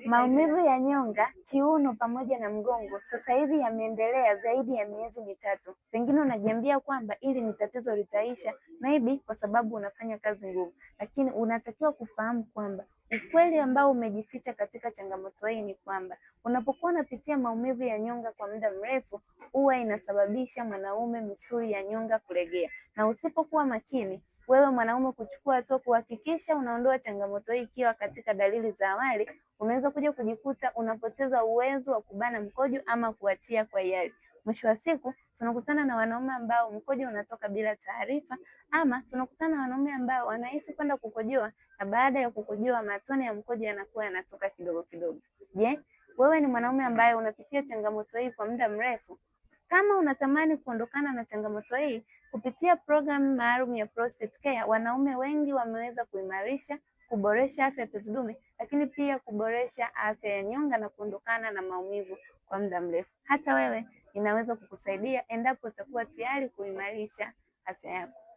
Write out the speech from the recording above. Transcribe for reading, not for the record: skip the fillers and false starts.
Maumivu ya nyonga, kiuno pamoja na mgongo sasa hivi yameendelea zaidi ya miezi 3. Pengine unajiambia kwamba hili ni tatizo litaisha, maybe kwa sababu unafanya kazi ngumu, lakini unatakiwa kufahamu kwamba ukweli ambao umejificha katika changamoto hii ni kwamba unapokuwa unapitia maumivu ya nyonga kwa muda mrefu, huwa inasababisha mwanaume misuli ya nyonga kulegea, na usipokuwa makini wewe mwanaume kuchukua hatua kuhakikisha unaondoa changamoto hii ikiwa katika dalili za awali, unaweza kuja kujikuta unapoteza uwezo wa kubana mkojo ama kuachia kwa hiari. Mwisho wa siku tunakutana na wanaume ambao mkojo unatoka bila taarifa, ama tunakutana na wanaume ambao wanahisi kwenda kukojoa na baada ya kukojoa matone ya mkojo yanakuwa yanatoka kidogo kidogo. Je, wewe ni mwanaume ambaye unapitia changamoto hii kwa muda mrefu? Kama unatamani kuondokana na changamoto hii, kupitia programu maalum ya Prostate Care, wanaume wengi wameweza kuimarisha, kuboresha afya ya tezi dume, lakini pia kuboresha afya ya nyonga na kuondokana na maumivu kwa muda mrefu. Hata wewe inaweza kukusaidia endapo utakuwa tayari kuimarisha afya yako.